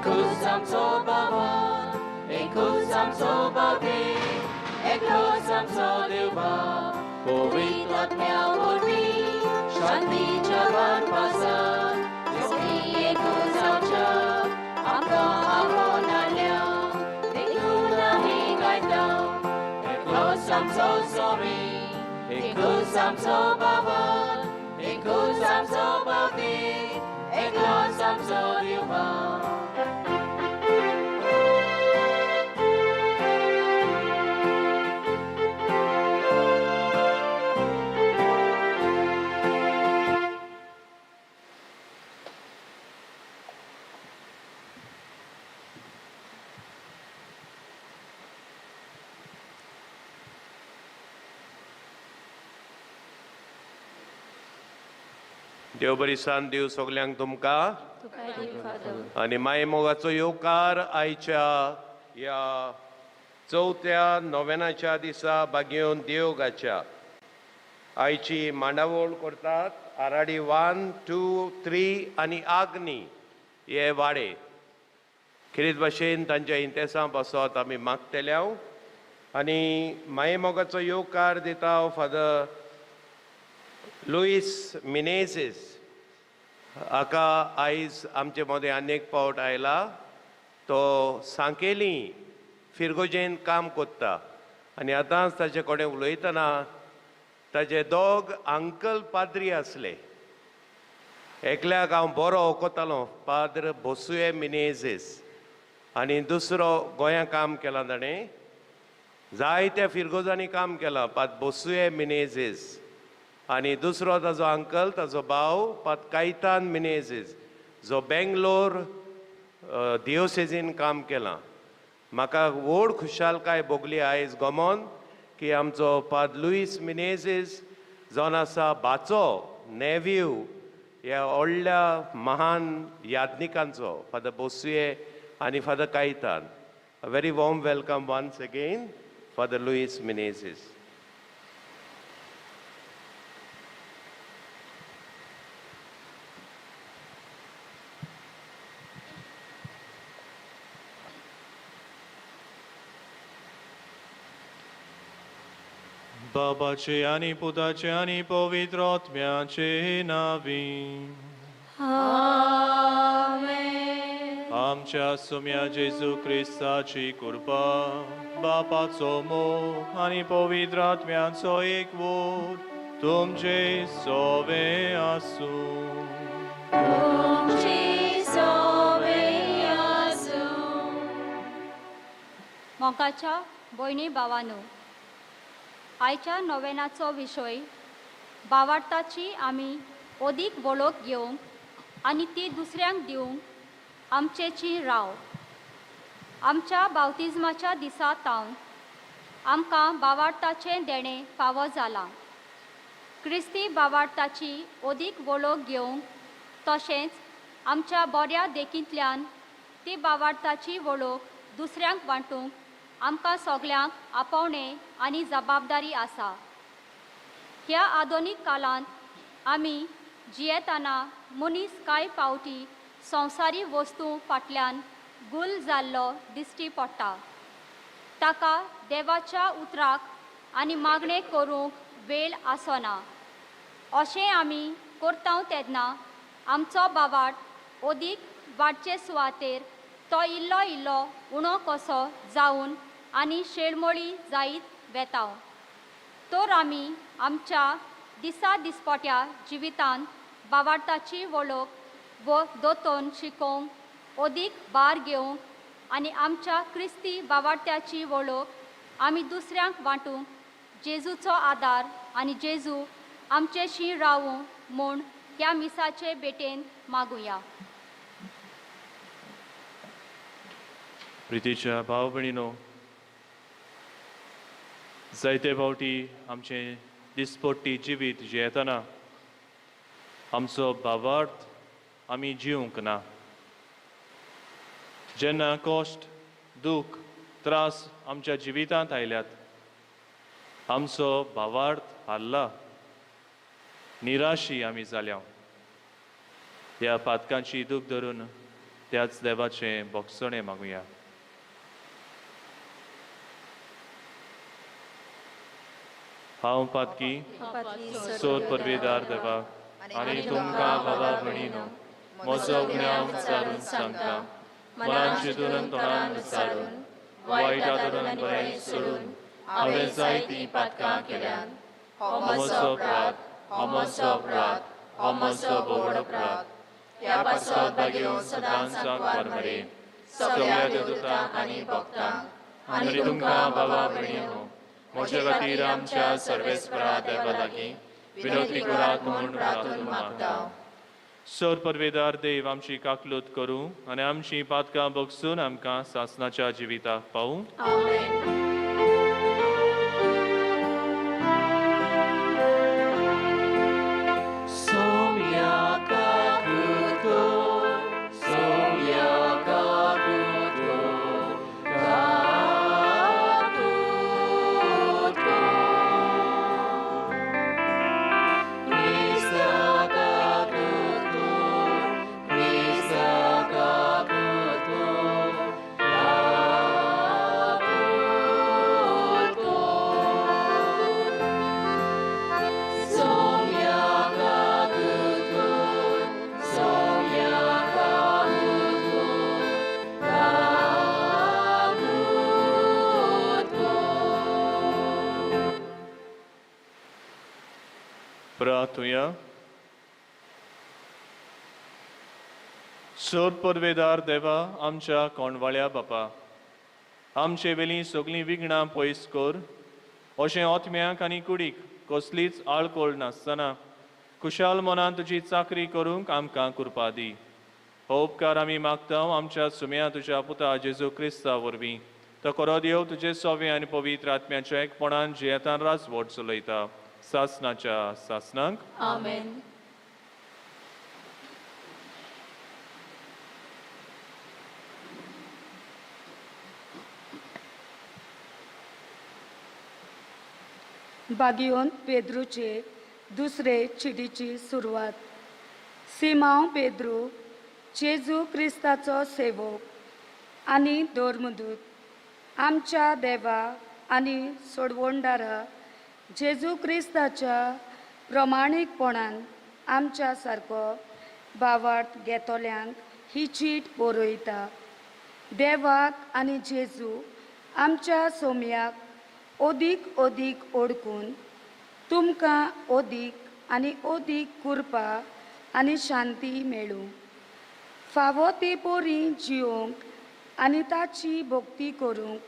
एकूच आमचो बाबा, एकूच आमचो बाबे, एकलोच आमचो देव बाप, पवित्र आत्म्या वरवीं शांतीच्या भरपासान क्रिस्ती एकूच जावच्या आमकां आपोवन हाडल्या, देखून आमी गायता. एकलोच आमचो स्वामी, एकूच आमचो बाबा, एकूच आमचो बाबे, एकलोच आमचो देव बाप. देव बरी सांत दिवं सगल्यांक तुमकां आनी माय मोगाचो येवकार आयच्या ह्या चवथ्या नोवेनाच्या दिसा बागेवन देवगाच्या. आयची मांडावळ करतात आराडी 1, 2, 3 आनी आग्नी हे वाडे. खेरीत भाशेन तांच्या इंतेसां पासत आमी मागतले हांव आनी माये मोगाचो येवकार दिता हांव फादर लुईस मिनेझीस हाका. आयज आमचे मदें आनी एक फावट आयला. तो सांकेली फिरगोजेन काम कोत्ता आनी आतांच ताचे कडेन उलयतना ताजे दोग अंकल पाद्री आसले. एकल्याक हांव बरो वळखतालो, पाद्र बोसुये मिनेझीस, आनी दुसरो गोंया काम केलां ताणें, जायत्या फिरगोजांनी काम केलां, पाद बोसुये मिनेझीस. आनी दुसरो ताजो अंकल, ताजो भाव पाद कायतान मिनेझीस, जो बेंगलोर दियोसेजीन काम केलां. म्हाका व्हड खुशालकाय भोगली आयज गोमोन की आमचो पाद लुईस मिनेझीस जावन आसा भाचो, नेव्यू ह्या व्हडल्या महान याज्ञिकांचो, फादर बोसुये आनी father Caitan. A very warm welcome once again, Father Luis Menezes. बाबाचे आनी पुताचे आनी पवित्र आत्म्याचे नावी. आमेन. आमच्या सुम्या जेजू क्रिस्ताची कृपा, बापाचो मोग आनी पवित्र आत्म्याचो एकवट तुमचे सोवे आसूं. तुमची सोवे आसूं. मोगाच्या भयणी भावानो, आयच्या नोवेनाचो विशय बावार्थाची आमी अदीक वळख घेवंक आनी ती दुसऱ्यांक दिवंक आमचेची राव. आमच्या बावतिज्माच्या दिसा तावन आमकां बावार्थाचें देणें फावो जालां. क्रिस्ती बावार्थाची अदीक वळख घेवंक तशेंच आमच्या बऱ्या देखींतल्यान ती बावार्थाची वळख दुसऱ्यांक वांटूंक आमकां सगल्यांक आपोवणें आनी जबाबदारी आसा. ह्या आधुनीक काळांत आमी जियेतना मनीस कांय फावटी संवसारी वस्तू फाटल्यान गुल जाल्लो दिश्टी पडटा. ताका देवाच्या उतराक आनी मागणें करूंक वेळ आसना. अशें आमी करता तेन्ना आमचो बावाट अदीक वाडचे सुवातेर तो इल्लो इल्लो उणो कसो जावन आनी शेळमोळी जायत वेता. तर आमी आमच्या दिसा दिसपट्या जिवितांत बावार्थाची वळख वो दोतोन शिकोवंक अदीक भार घेवंक आनी आमच्या क्रिस्ती बावार्थ्याची वळख आमी दुसऱ्यांक वांटूंक जेजूचो आदार आनी जेजू आमचेशी रावूं म्हूण ह्या मिसाचे भेटेन मागुया. प्रितीच्या भाव भयणीनो, जायते फावटी आमचें दिसपट्टी जिवीत जियेतना आमचो भावार्थ आमी जिवंक ना. जेन्ना कश्ट, दूख, त्रास आमच्या जिवितांत आयल्यात, आमचो भावार्थ हारला, निराशी आमी जाल्या. ह्या पातकांची दूख धरून त्याच देवाचें भोगसणें मागुया. हांव पातकी सोद परवेदार देवा आनी तुमकां बाबा भयणीनो म्हजो गुन्यांव विचारून सांगता. मनान चिंतून तोंडान विचारून वायट आदरून बरें सोडून हांवें जायतीं पातकां केल्यात. हो म्हजो अपराध, हो म्हजो अपराध, हो म्हजो भोव अपराध. ह्या पासत भागेवन सदांच सांकवार मरे सगळ्या देवदूतांक आनी भक्तांक आनी तुमकां बाबा भयणीनो म्हज्या खातीर आमच्या सर्वेस्परा देवा लागीं विनोती करात म्हूण प्रार्थना मागता. सर परवेदार देव आमची काकलूत करूं आनी आमची पातकां बगसून आमकां सासनाच्या जिविताक पावूं. प्रार्थुया. सोद परवेदार देवा आमच्या कोंडवाळ्या बापा, आमचे वेलीं सगळीं विघ्नां पयस कर अशें आत्म्याक आनी कुडीक कसलीच आळकोळ नासतना खुशाल मनान तुजी चाकरी करूंक आमकां कृपा दी. हो उपकार आमी मागता आमच्या सुम्या तुज्या पुता जेजू क्रिस्ता वरवीं. तो करो देव तुजे सोवे आनी पवित्र आत्म्याच्या एकपणान जियेतान राजवट चलयता सासनाच्या सासनाक. आमेन. बागियोन पेद्रूचे दुसरे चिटीची सुरवात. सिमांव पेद्रू, जेजू क्रिस्ताचो सेवक आनी धर्मदूत, आमच्या देवा आनी सोडवणदारा जेजू क्रिस्ताच्या प्रमाणीकपणान आमच्या सारको भावार्थ घेतल्यांक ही चीट बरयता. देवाक आनी जेजू आमच्या सोम्याक अदीक अदीक ओडकून तुमकां अदीक आनी अदीक कृपा आनी शांती मेळूं. फावो ते परी जियोंक आनी ताची भक्ती करूंक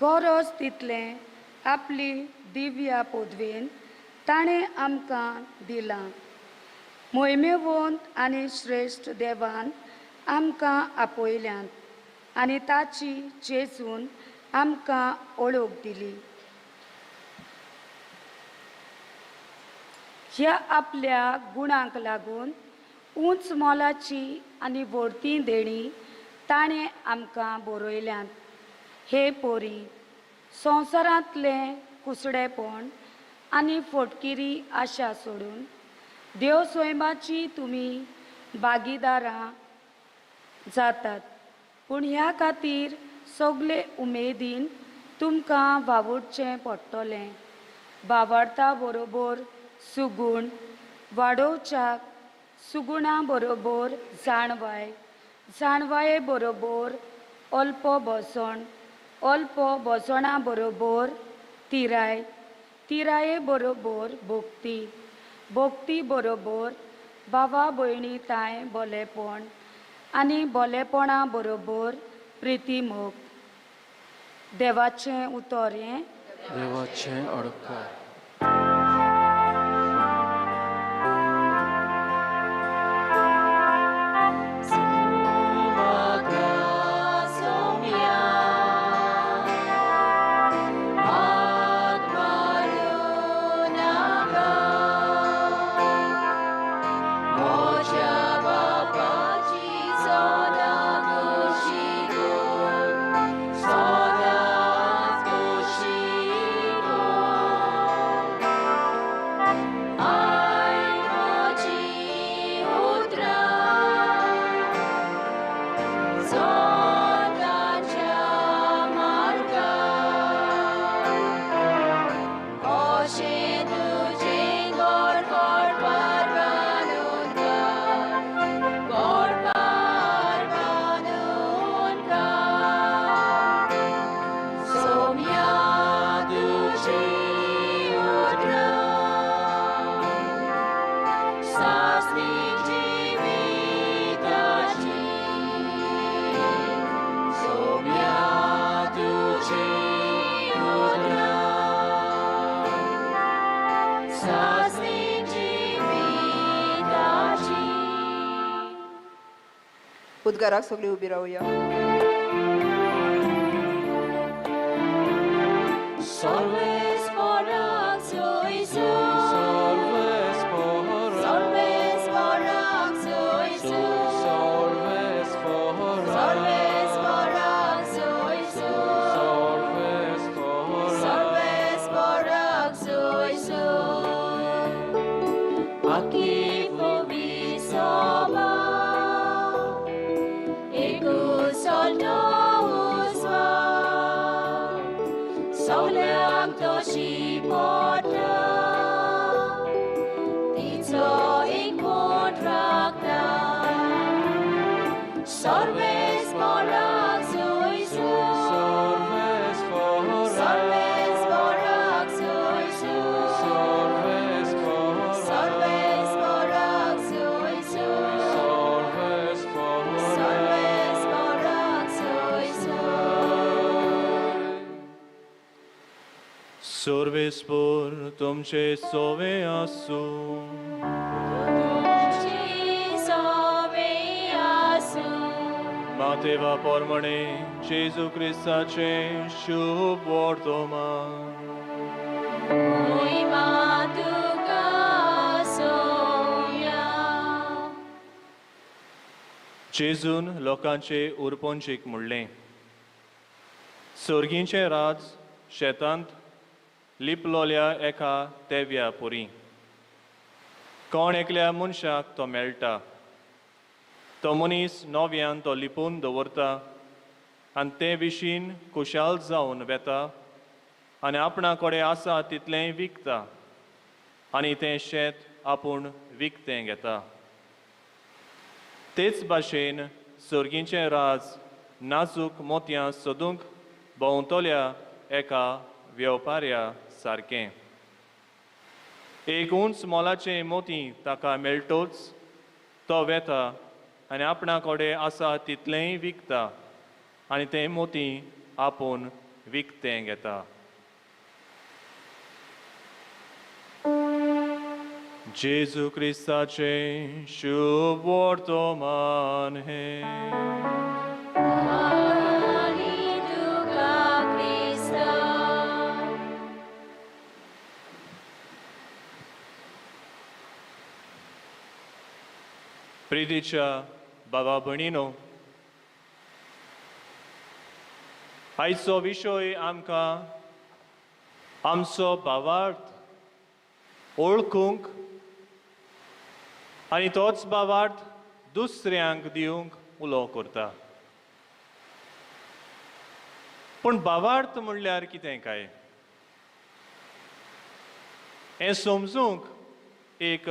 गरज तितलें आपली दिव्या पदवेन ताणें आमकां दिलां. मोहिमेवंत आनी श्रेश्ठ देवान आमकां आपयल्यात आनी ताची जेजून आमकां ओळख दिली. ह्या आपल्या गुणांक लागून उंच मोलाची आनी व्हडती देणी ताणें आमकां बरयल्यात. हे पोरी, संवसारांतलें कुसडेपण आनी फोटकिरी आशा सोडून देव स्वयंबाची तुमी भागीदारां जातात, पूण ह्या खातीर सगळे उमेदीन तुमकां वावुरचें पडटलें. बावडता बरोबर सुगूण वाडोवच्याक, सुगुणा बरोबर जाणवाय, जाणवाये बरोबर अल्प बसण, अल्प बसणा बरोबर तिराय, तिराये बरोबर भक्ती, भक्ती बरोबर बाबा भयणी तांय बोलेपण आनी बोलेपणा बरोबर प्रितीमोग. देवाचें उतर हें देवाचें अडकार. Soda Kushiko. उद्गाराक सगळीं उबी रावया. सर्वेस्पराक सोयसो, सर्वेस्पराक सोयसो, सर्वेस्पराक सोयसो, सर्वेस्पराक सोयसो. Aki fobi soba, Eku soldo uswa, Soleang toshi pota, Tito ikotrakta, Sarvesparak soisu, Sarvesparak soisu, Sarvesparak soisu, Sarvesparak soisu. सर्वेस्पोर तुमचे सोवे आसूं. तुमची सोवे आसूं. मातेवा पोरमणे जेजू क्रिस्ताचे शुभ वर्तमान. मोहिमा तुका सोम्या. जेजून लोकांचे उरपोंचीक म्हणलें, सर्गींचें राज शेतांत लिपलोल्या एका तेव्या पुरी. कोण एकल्या मनशाक तो मेळटा, तो मनीस नव्यान तो लिपून दवरता आनी ते विशीं खुशाल जावन वेता आनी आपणा कडेन आसा तितलेंय विकता आनी तें शेत आपूण विकतें घेता. तेच भाशेन सर्गींचें राज नाजूक मोतयां सोदूंक भोंवतल्या एका वेपाऱ्या सारकें. एक उंच मोलाचें मोती ताका मेळटोच तो वेता आनी आपणा कडेन आसा तितलेंय विकता आनी तें मोती आपूण विकतें घेता. जेजू क्रिस्ताचें शुभ वर्तमान हें. आनी तुका क्रिस्ता. प्रितीच्या बाबा भयणीनो, आयचो विशय आमकां आमचो भावार्थ ओळखूंक आनी तोच भावार्थ दुसऱ्यांक दिवंक उलो करता. पूण भावार्थ म्हणल्यार कितें काय हें समजूंक एक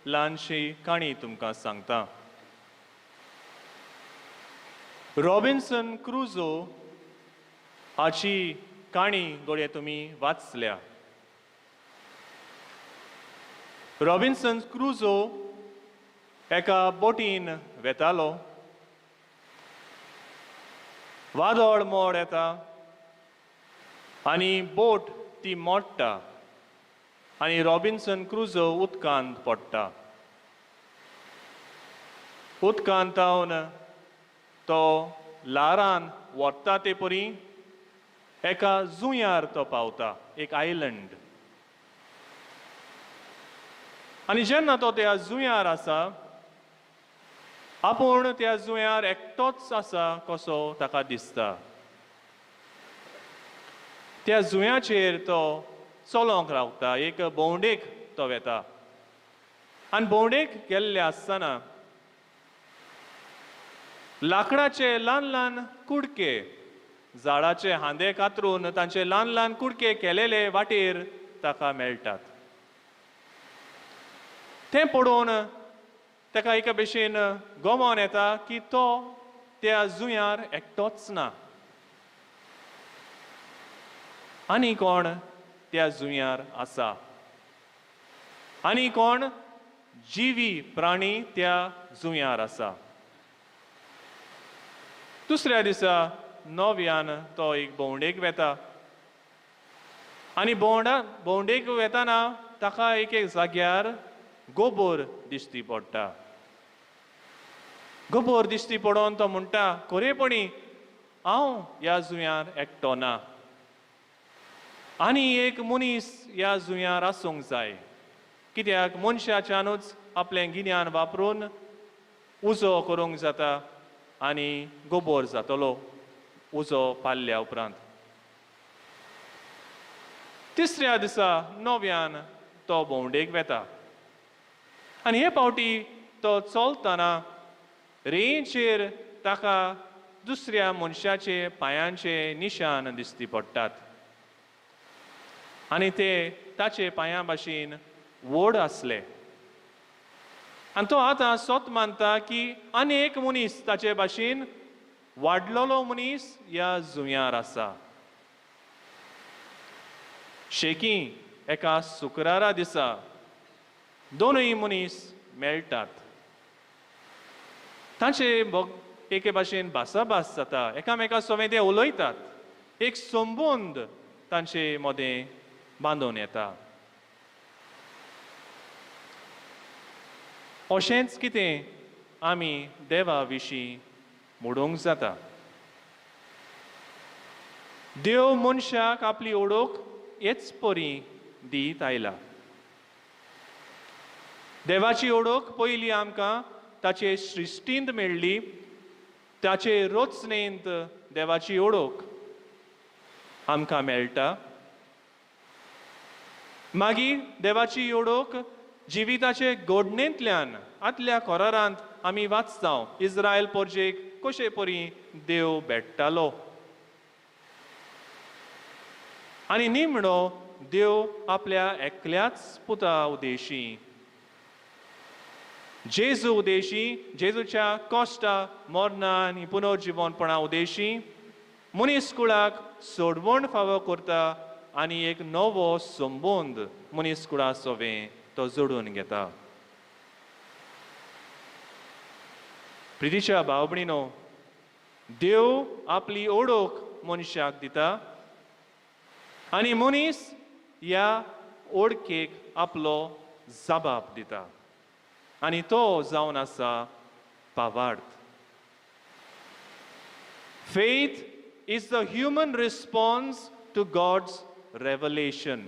ल्हानशी काणी तुमकां सांगता. रॉबिन्सन क्रुजो हाची काणी घडये तुमी वाचल्या. रॉबिन्सन क्रुजो एका बोटीन वेतालो. वादळ मोड येता आनी बोट ती मोडटा आनी रॉबिन्सन क्रुजो उदकांत पडटा. उदकांत तावन तो ल्हारान व्हरता ते परी एका जुंयार तो पावता, एक आयलंड. आनी जेन्ना तो त्या जुंयार आसा, आपूण त्या जुंयार एकटोच आसा कसो ताका दिसता. त्या जुंयाचेर तो चलोंक रावता, एक भोंवडेक तो वेता. आनी भोंवडेक गेल्ले आसतना लांकडाचे ल्हान ल्हान कुडके, झाडाचे हांदे कातरून तांचे ल्हान ल्हान कुडके केलेले वाटेर ताका मेळटात. तें पळोवन ताका एका भशेन गमोन येता की तो त्या जुंयार एकटोच ना, आनी कोण त्या जुंयार आसा, आनी कोण जिवी प्राणी त्या जुंयार आसा. दुसऱ्या दिसा नव्यान तो एक भोंवडेक वेता आनी भोंवडेक वेताना ताका एक एक जाग्यार गोबोर दिश्टी पडटा. गोबोर दिश्टी पडोन तो म्हणटा, खरेपणी हांव ह्या जुंव्यार एकटो ना, आनी एक मनीस ह्या जुंव्यार आसूंक जाय. कित्याक मनशाच्यानूच आपलें गिन्यान वापरून उजो करूंक जाता आनी गोबोर जातलो उजो पाल्ल्या उपरांत. तिसऱ्या दिसा नव्यान तो भोंवडेक वेता आनी हे पावटी तो चलतना रेंचेर ताका दुसऱ्या मनशाचे पांयांचे निशान दिसती पडटात आनी ते ताचे पांयां भाशेन व्हड आसले. आनी तो आतां सोत मानता की आनी एक मनीस ताचे भाशेन वाडलेलो मनीस ह्या जुंव्यार आसा. शेकी एका शुक्रारा दिसा दोनूय मनीस मेळटात. तांचे एके भाशेन भासाभास जाता, एकामेका सवें ते उलयतात, एक संबंद तांचे मदें बांदून येता. अशेंच कितें आमी देवा विशीं म्हणूंक जाता. देव मनशाक आपली ओळख हेच परी दीत आयला. देवाची ओळख पयली आमकां ताचे सृश्टींत मेळ्ळी, ताचे रचनेंत देवाची ओळख आमकां मेळटा. मागीर देवाची ओळख जिविताचे गोडणेंतल्यान आदल्या करारांत आमी वाचता इस्रायल पोरजेक कशे परी देव भेट्टालो आनी निमणो देव आपल्या एकल्याच पुता उदेशी जेजू उदेशी, जेजूच्या कश्टा मरणा आनी पुनर्जिवनपणा उदेशी मनीस कुळाक सोडवण फावो करता आनी एक नवो संबंद मनीस कुळा सोवें तो जोडून घेता. प्रितीच्या भाव भयणीनो, देव आपली ओळख मनशाक दिता आनी मनीस ह्या ओळखेक आपलो जबाब दिता आनी तो जावन आसा पावार्थ. Faith is the human response to God's revelation.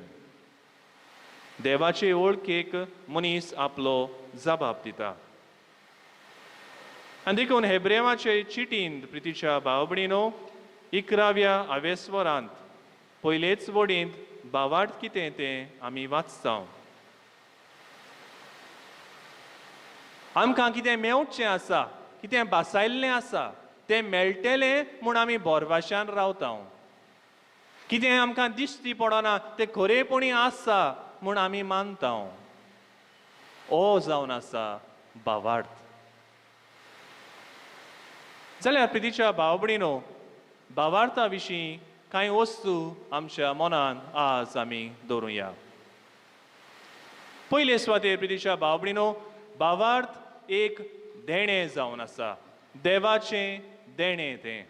देवाचे ओळखेक मनीस आपलो जबाब दिता. आनी देखून हेब्रेवाचे चिटींत प्रितीच्या भाव भयणीनो 11व्या आवेस्वरांत पयलेच वडींत भावार्थ कितें तें आमी वाचता. आमकां कितें मेवचें आसा, कितें बासायल्लें आसा तें मेळटलें म्हूण आमी बोरवाशान रावता. कितें आमकां दिश्टी पडना तें खरेपणी आसा म्हूण आमी मानता. ओ जावन आसा भावार्थ. जाल्यार प्रितीच्या भाव भयणीनो, भावार्था विशीं कांय वस्तू आमच्या मनान आज आमी दवरुया. पयले सुवातेर प्रितीच्या भाव भयणीनो, भावार्थ एक देणें जावन आसा, देवाचें देणें तें.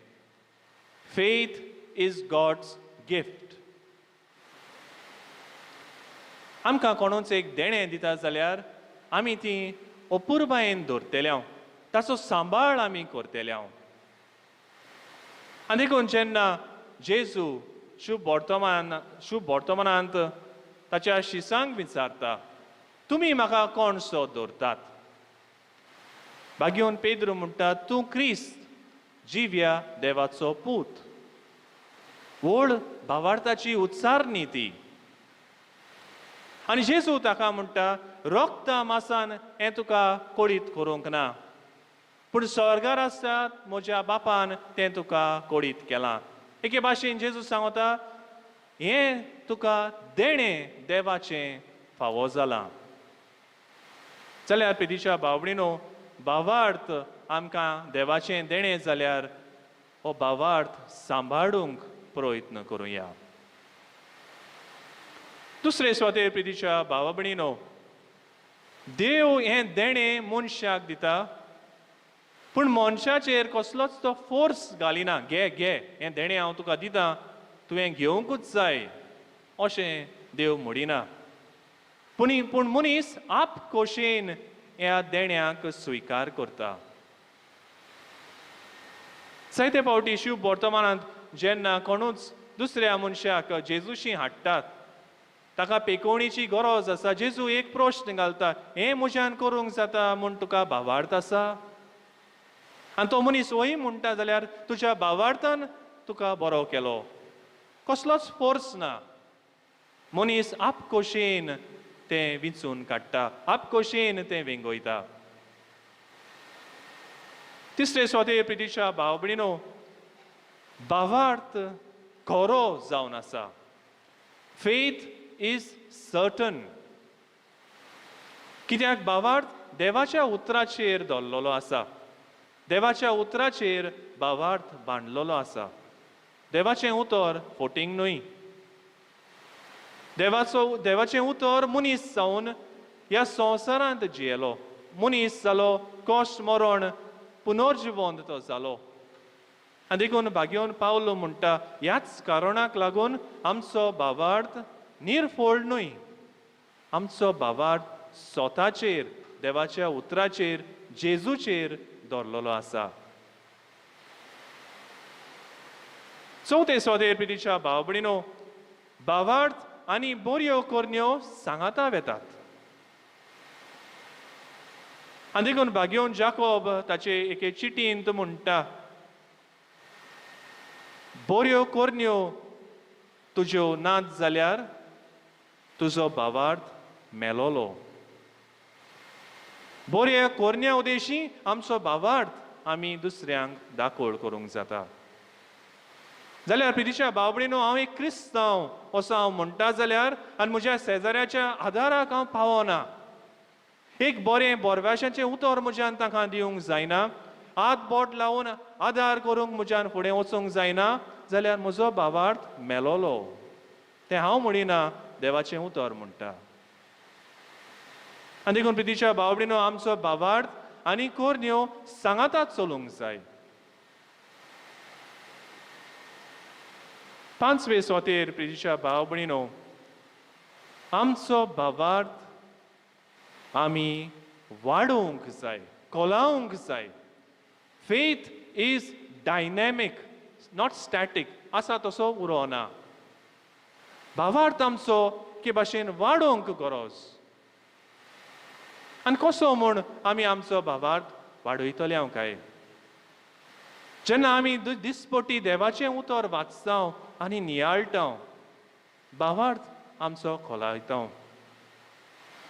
Faith is God's gift. आमकां कोणूच एक देणें दिता जाल्यार आमी ती अपुरबायेन दवरतले, ताचो सांबाळ आमी करतले. आनी देखून जेन्ना जेजू शुभ वर्तमानांत ताच्या शिसांक विचारता, तुमी म्हाका कोण सो दवरतात? बागेवन पेद्रू म्हणटा, तूं क्रिस्त, जिव्या देवाचो पूत. व्हड भावार्थाची उच्चारणी ती. आनी जेजू ताका म्हणटा, रोगता मासान हें तुका कोडीत करूंक ना, पूण स्वर्गार आसतात म्हज्या बापान तें तुका कोडीत केलां. एके भाशेन जेजू सांगता, हें तुका देणें देवाचें फावो जालां. जाल्यार प्रितीच्या भाव भयणीनो, भावार्थ आमकां देवाचें देणें जाल्यार हो भावार्थ सांबाळूंक प्रयत्न करुया. दुसरे सुवातेर प्रितीच्या भावा भयणीनो, देव हें देणें मनशाक दिता, पूण मनशाचेर कसलोच तो फोर्स घालिना, घे घे हें देणें हांव तुका दिता, तुवें घेवंकूच जाय अशें देव म्हणिना. पूण मनीस आप खोशेन ह्या देण्याक स्विकार करता. जायते फावटी शिव वर्तमानांत जेन्ना कोणूच दुसऱ्या मनशाक जेजूशी हाडटात, ताका पेकोवणीची गरज आसा, जेजू एक प्रश्न घालता, हें म्हज्यान करूंक जाता म्हूण तुका भावार्थ आसा? आनी तो मनीस वय म्हणटा जाल्यार तुज्या भावार्थान तुका बरो केलो. कसलोच फोर्स ना. मनीस आपखोशेन तें विंचून काडटा, आपखोशेन तें वेंगयता. तिसरे सोते प्रितीच्या भाव भयणीनो, भावार्थ खरो जावन आसा. Faith is certain. कित्याक भावार्थ देवाच्या उतराचेर दवरलेलो आसा, देवाच्या उतराचेर भावार्थ बांदलेलो आसा. देवाचें उतर फोटींग न्हय. देवाचें उतर मनीस जावन ह्या संवसारांत जियेलो, मनीस जालो, कश्ट मरण पुनर्जिवंत तो जालो. आनी देखून भाग्योन पावलो म्हणटा, ह्याच कारणाक लागून आमचो भावार्थ निर्फोळ न्हय, आमचो भावार्थ स्वताचेर, देवाच्या उतराचेर, जेजूचेर दवरलेलो आसा. चवथे सोदेर प्रितीच्या भाव भयणीनो, भावार्थ आनी बऱ्यो करण्यो सांगाता वेतात. आनी देखून भाग्योन जाकोब ताचे एके चिटींत म्हणटा, बऱ्यो करण्यो तुज्यो नात जाल्यार तुजो भावार्थ मेलोलो. बऱ्या करण्या उदेशी आमचो भावार्थ आमी दुसऱ्यांक दाखोळ करूंक जाता. जाल्यार प्रितीच्या भाव भयणीनो, हांव एक क्रिस्तांव असो हांव म्हणटा जाल्यार आनी म्हज्या शेजाऱ्याच्या आदाराक हांव पावना, एक बरें बोरव्याशाचें उतर म्हज्यान तांकां दिवंक जायना, हात बोट लावन आदार करूंक म्हज्यान फुडें वचूंक जायना, जाल्यार म्हजो भावार्थ मेलोलो. तें हांव म्हणिना, देवाचें उतर म्हणटा. आनी देखून प्रितीच्या भाव भयणीनो, आमचो भावार्थ आनी करण्यो सांगाताच चलूंक जाय. पांचवे सोतेर प्रितीच्या भाव भयणीनो, आमचो भावार्थ आमी वाडोवंक जाय, कोलावंक जाय. Faith is dynamic, not static. आसा तसो उरोना. भावार्थ आमचो के भाशेन वाडोवंक गरज. आनी कसो म्हूण आमी आमचो भावार्थ वाडयतले हांव काय? जेन्ना आमी दिसपटी देवाचें उतर वाचता आनी नियाळटा, भावार्थ आमचो खोलायता.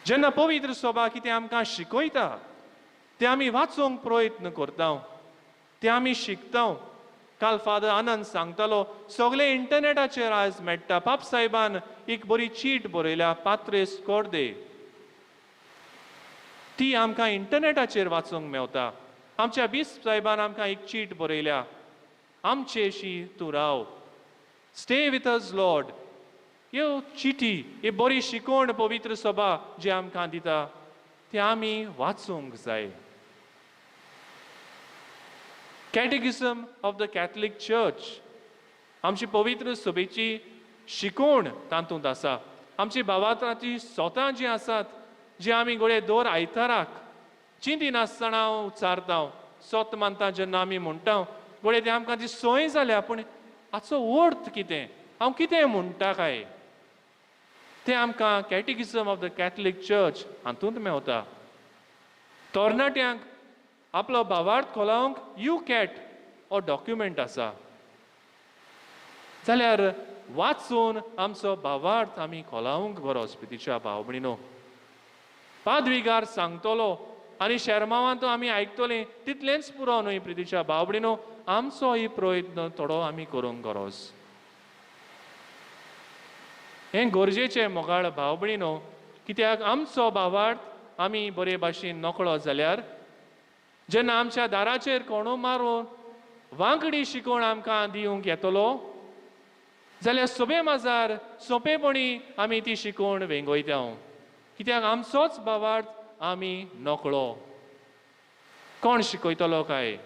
जेन्ना पवित्र सभा कितें आमकां शिकयता तें आमी वाचूंक प्रयत्न करता, तें आमी शिकता. काल फादर आनंद सांगतालो, सगळें इंटरनेटाचेर आयज मेळटा. पाप साहेबान एक बरी चीट बरयल्या, पात्रेस कोर्दे, ती आमकां इंटरनेटाचेर वाचूंक मेवता. आमच्या बिस्प साहेबान आमकां एक चीट बरयल्या, आमचेशी तूं राव, स्टे विथ अस लॉर्ड. ह्यो चिटी, ही बरी शिकवण पवित्र सभा जी आमकां दिता ती आमी वाचूंक जाय. Catechism of the Catholic Church, आमची पवित्र सभेची शिकवण तातूंत आसा. आमची भावार्थाची सोतां जीं आसात, जी आमी घडये दर आयताराक चिंतिनासतना उच्चारता, सोत मानता जेन्ना आमी म्हणटा, घडये ती आमकां ती संवय जाल्या, पूण हाचो अर्थ कितें, हांव कितें म्हणटा काय, तें आमकां Catechism of the Catholic Church हातूंत मेवता. तरणाट्यांक आपलो भावार्थ खोलावंक you cat हो डॉक्युमेंट आसा. जाल्यार वाचून आमचो भावार्थ आमी खोलावंक गरज. प्रितीच्या भाव भयणीनो, पादविगार सांगतलो आनी शेरमावांत आमी आयकतले तितलेंच पुरो न्हय. प्रितीच्या भाव भयणीनो, आमचो ही प्रयत्न थोडो आमी करूंक गरज. हें गरजेचें मोगाळ भाव भयणीनो, कित्याक आमचो भावार्थ आमी बरे भाशेन नकळो जाल्यार जेन्ना आमच्या दाराचेर कोणो मारून वांकडी शिकवण आमकां दिवंक येतलो जाल्यार सोबे माजार सोंपेपणी आमी ती शिकवण वेंगयता. कित्याक आमचोच भावार्थ आमी नकळो. कोण शिकयतलो काय?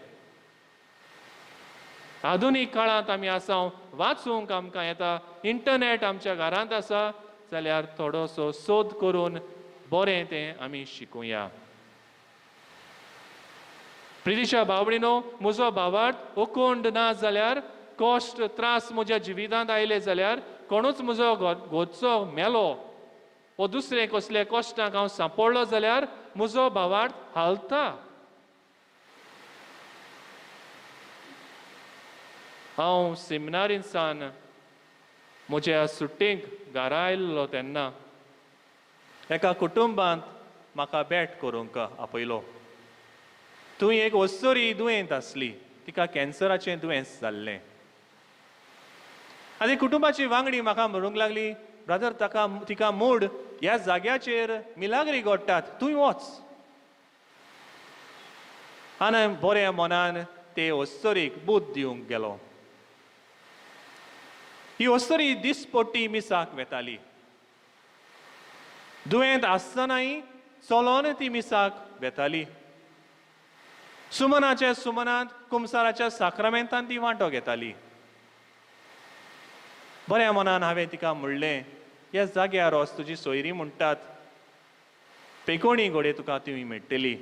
आधुनीक काळांत आमी आसा, वाचूंक आमकां येता, इंटरनेट आमच्या घरांत आसा, जाल्यार थोडोसो सोद करून बरें तें आमी शिकुया. प्रितीच्या भावणीनो, म्हजो भावार्थ उकोंड ना जाल्यार, कश्ट त्रास म्हज्या जिवितांत आयले जाल्यार, कोणूच म्हजो घरचो मेलो वो दुसरे कसले कश्टांक हांव सांपडलो जाल्यार म्हजो भावार्थ हालता. हांव सिमनारींसान म्हज्या सुट्टेक घरा आयिल्लो तेन्ना एका कुटुंबांत म्हाका भेट करूंक आपयलो. थंय एक अस्तुरी दुयेंत आसली, तिका कॅन्सराचें दुयेंस जाल्लें. आनी कुटुंबाची वांगडी म्हाका म्हणूंक लागली, ब्रदर ताका तिका मूड ह्या जाग्याचेर मिलाग्री घडटात, तूं वच. आनी बऱ्या मनान ते अस्तुरीक बूद दिवंक गेलो. ही अस्तुरी दिसपट्टी मिसाक वेताली. दुयेंत आसतनाय चलोन ती मिसाक वेताली. सुमनाच्या सुमनांत कुमसाराच्या साक्रामेंतान ती वांटो घेताली. बऱ्या मनान हांवें तिका म्हणलें, ह्या जाग्यार वच, तुजी सोयरी म्हणटात पेकोणी घोडे तुका ती मेळटली.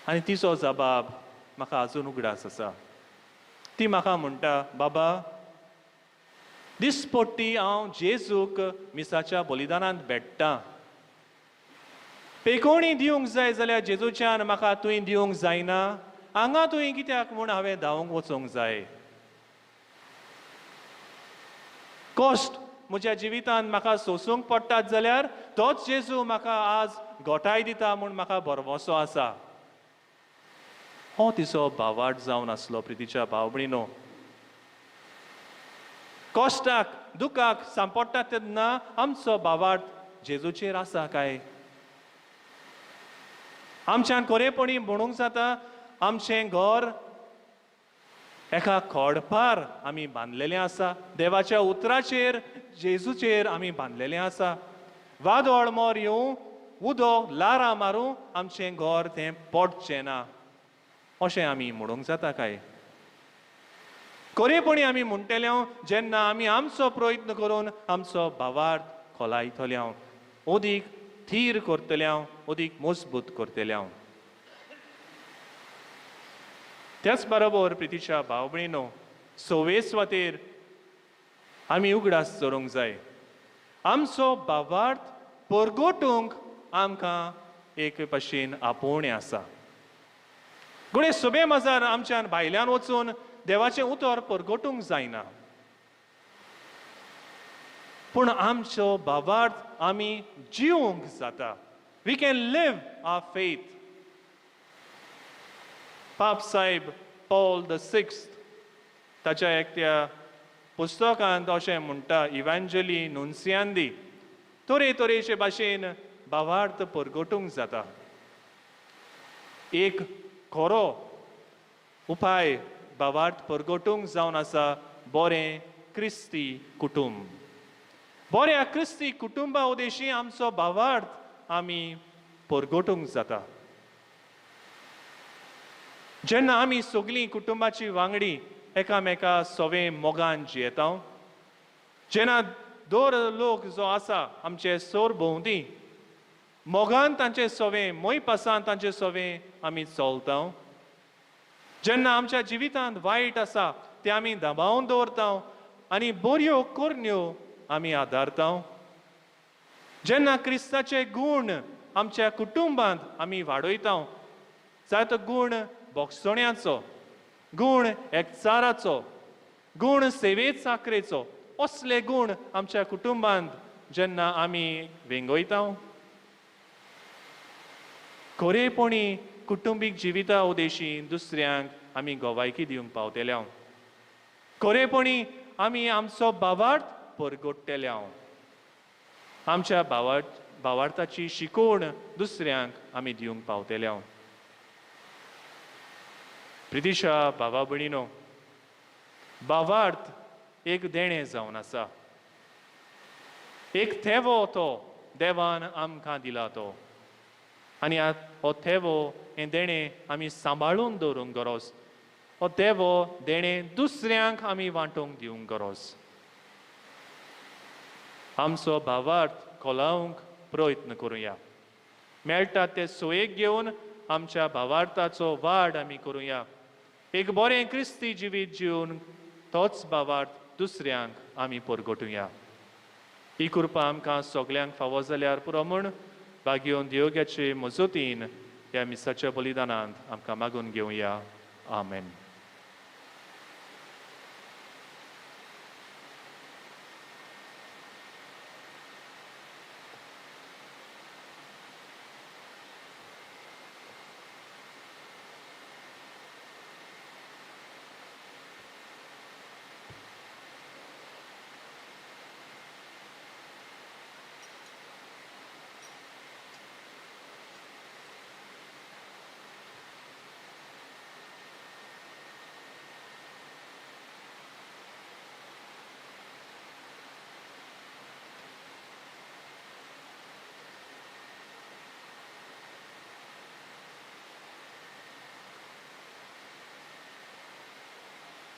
आनी तिचो जबाब म्हाका आजून उगडास आसा. ती म्हाका म्हणटा, बाबा दिसपट्टी हांव जेजूक मिसाच्या बलिदानांत भेट्टां, पेकोणी दिवंक जाय जाल्यार जेजूच्यान म्हाका तुवें दिवंक जायना, हांगा तुवें कित्याक म्हूण हांवें धांवूंक वचूंक जाय. कश्ट म्हज्या जिवितांत म्हाका सोसूंक पडटात जाल्यार तोच जेजू म्हाका आज गोठाय दिता म्हूण म्हाका भरवंसो आसा. हो तिचो भावार्थ जावन आसलो. प्रितीच्या भावभणीनो, कश्टाक दुखाक सांपडटा तेन्ना आमचो भावार्थ जेजूचेर आसा काय? आमच्यान खरेपणी म्हणूंक जाता आमचें घर एका खोडपार आमी बांदलेलें आसा, देवाच्या उतराचेर जेजूचेर आमी बांदलेलें आसा. वादळ मोर येवं, उदक लारां मारूं, आमचें घर तें पडचें ना अशें आमी म्हणूंक जाता काय? खरेपणी आमी म्हणटले जेन्ना आमी आमचो प्रयत्न करून आमचो भावार्थ खोलायतले, अदीक थीर करतले, अदीक मजबूत करतले. त्याच बरोबर प्रितीच्या भाव भयणीनो, सवे सुवातेर आमी उगडास दवरूंक जाय आमचो भावार्थ परगटूंक आमकां एक भाशेन आपोवणें आसा. घडये सभे माजार आमच्यान भायल्यान वचून देवाचें उतर परगटूंक जायना, पूण आमचो भावार्थ आमी जिवंक जाता. We can live our faith. पाप साहेब पॉल the sixth ताच्या एकट्या पुस्तकांत अशें म्हणटा, इव्हांजली नुन्सियांदी, तरेतरेचे भाशेन भावार्थ परगटूंक जाता. एक खरो उपाय भावार्थ परगटूंक जावन आसा बरें क्रिस्ती कुटुंब. बऱ्या क्रिस्ती कुटुंबा उद्देशी आमचो भावार्थ आमी परगटूंक जाता. जेन्ना आमी सगळीं कुटुंबाची वांगडी एकामेका सवे मोगान जियेता, जेन्ना दर लोक जो आसा आमचे सोर भोंवती मोगान तांचे सवे मोयपासान तांचे सवे आमी चलता, जेन्ना आमच्या जिवितांत वायट आसा ते आमी दबावन दवरता आनी बऱ्यो करण्यो आमी आदारता, जेन्ना क्रिस्ताचे गूण आमच्या कुटुंबांत आमी वाडयता, जाय तो गूण बोगसण्याचो, गूण एकचाराचो, गूण सेवे चाकरेचो, असले गूण आमच्या कुटुंबांत जेन्ना आमी वेंगयता, खरेपणी कुटुंबीक जिविता उद्देशी दुसऱ्यांक आमी गवायकी दिवंक पावतले, खरेपणी आमी आमचो भावार्थ परगट्टले, आमच्या भावार्थाची शिकवण दुसऱ्यांक आमी दिवंक पावतले. प्रितीशा भावा भयणीनो, भावार्थ एक देणें जावन आसा, एक थेवो तो देवान आमकां दिला तो, आनी हो थेवो हें देणें आमी सांबाळून दवरूंक गरज, हो देवो देणें दुसऱ्यांक आमी वांटूंक दिवंक गरज. आमचो भावार्थ खोलावंक प्रयत्न करुया, मेळटा ते सोयेक घेवन आमच्या भावार्थाचो वाड आमी करुया. एक बरें क्रिस्ती जिवीत जिवन तोच भावार्थ दुसऱ्यांक आमी परगटुया. ही कृपा आमकां सगल्यांक फावो जाल्यार पुरो म्हूण भाग्योवन दियोग्याचे मजतीन ह्या मिसाच्या बलिदानांत आमकां मागून घेवया. आमेन.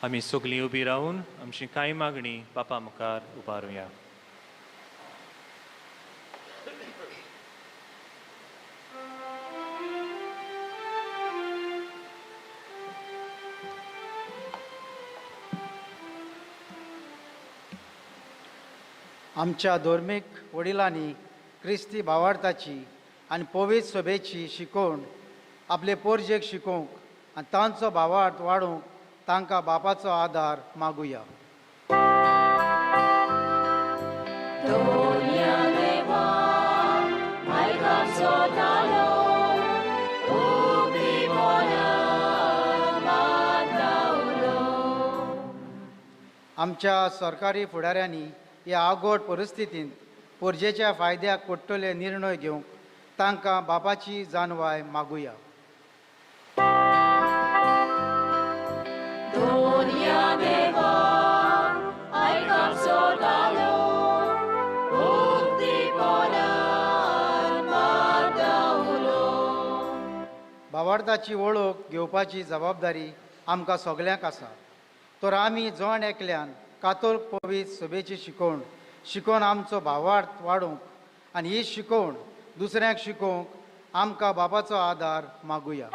आमी सगळीं उबी रावन आमची कांय मागणी बापा मुखार उबारुया. आमच्या धर्मीक वडिलांनी क्रिस्ती भावार्थाची आनी पवित्र सभेची शिकोवण आपले पोरजेक शिकोवंक आनी तांचो भावार्थ वाडोवंक तांकां बापाचो आदार मागुया. आमच्या सरकारी फुडाऱ्यांनी ह्या आगोट परिस्थितींत पोरजेच्या फायद्याक पडटले निर्णय घेवंक तांकां बापाची जाणवाय मागुया. भावार्थाची वळख घेवपाची जबाबदारी आमकां सगल्यांक आसा, तर आमी जण एकल्यान कातोल्क पवित्र सभेची शिकोवण शिकोवन आमचो भावार्थ वाडोवंक आनी ही शिकोवण दुसऱ्यांक शिकोवंक आमकां बापाचो आदार मागुया.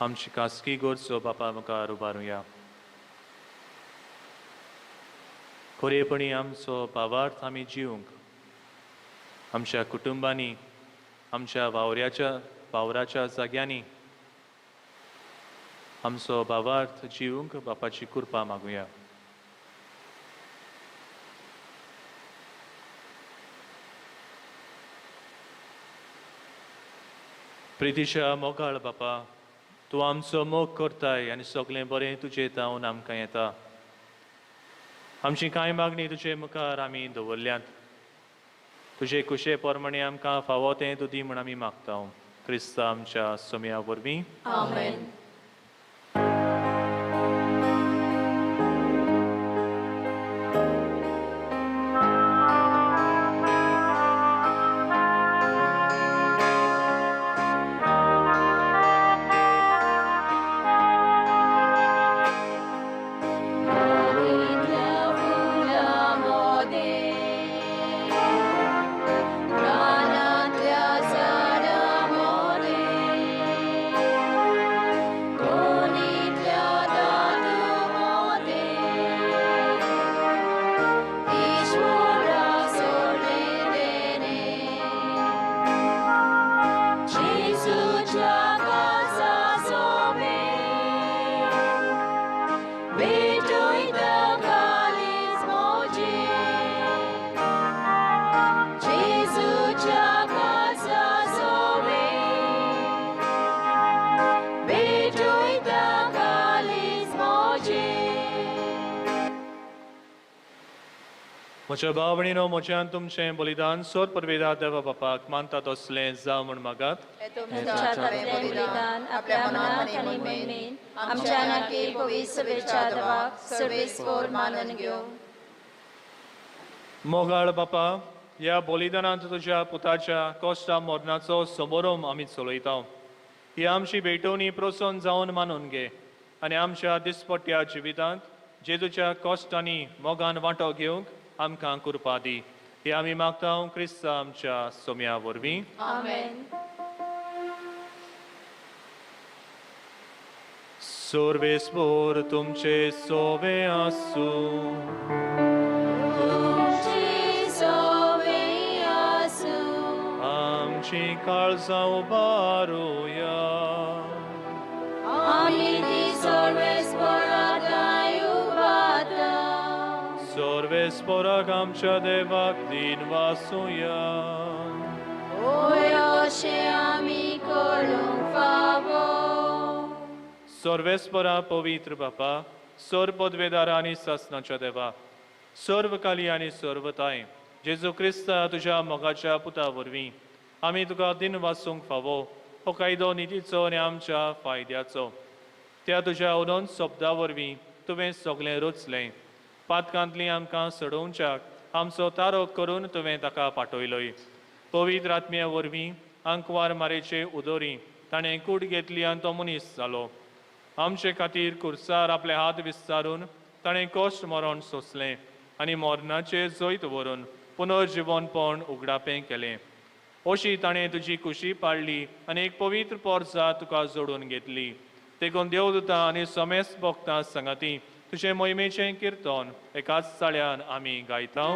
आमची खासगी गरजो बापा मुखार उबारुया. खरेपणी आमचो भावार्थ आमी जिवंक आमच्या कुटुंबांनी, आमच्या वावराच्या जाग्यांनी आमचो भावार्थ जिवंक बापाची कृपा मागुया. प्रितीच्या मोगाळ बापा, तूं आमचो मोग करताय आनी सगळें बरें तुजें जावन आमकां येता. आमची कांय मागणी तुजे मुखार आमी दवरल्यात. तुजे कुशे प्रमाणे आमकां फावो तें तूं दी म्हूण आमी मागता. क्रिस्ता आमच्या सोम्या वरवीं. आमेन. म्हज्या भाव भयणीनो, म्हज्यान तुमचें बलिदान सोद परवेदा देवा बापाक मानता तसलें जावं म्हूण मागात. बलिदान आपल्या मनात आनी मोहिमेन आमच्या नाकी पवित्र सभेच्या देवाक सर्वेस्पोर मानून घेवं. मोगाळ बापा, ह्या बलिदानांत तुज्या पुताच्या कोश्टा मरणाचो समोरम आमी चलयता. ही आमची भेटवणी प्रसन्न जावन मानून घे आनी आमच्या दिसपट्ट्या जिवितांत जेजूच्या कश्टांनी मोगान वांटो घेवंक आमकां कृपा दी. हे आमी मागता क्रिस्ता आमच्या सोम्या वरवीं. आमेन. सर्वेस्पोर तुमचे सोवे आसूं. तुमची सोवे आसूं. आमची काळजां उबारुया. आमी ती सर्वेस्पोराक उबाता. सर्वेस्पोराक आमच्या देवाक दिन वासुया. ओय अशें आमी करूंक फावो. सर्वेस्परा पवित्र बापा, सर्व पदवेदार आनी सासनाच्या देवा, सर्वकाली आनी सर्वताय, जेजू क्रिस्ता तुज्या मोगाच्या पुता वरवीं आमी तुका दिन वासूंक फावो हो कायदो नितीचो आनी आमच्या फायद्याचो. त्या तुज्या अनंत शब्दा वरवीं तुवें सगळें रचलें. पातकांतली आमकां सडोवच्याक आमचो तारो करून तुवें ताका पाठयलोय. पवित्र आत्म्या वरवीं आंकवार मारेचे उदोरी ताणें कूड घेतली आनी तो मनीस जालो. आमचे खातीर कुर्सार आपले हात विस्तारून ताणें कश्ट मरण सोंसलें आनी मरणाचेर जैत व्हरून पुनर्जिवनपण उगडापें केलें. अशी ताणें तुजी कुशी पाडली आनी एक पवित्र पोरसा तुका जोडून घेतली. देखून देवदूतां आनी समेस्त भक्तां सांगाती तुजें मोहिमेचें किर्तन एकाच ताळ्यान आमी गायता.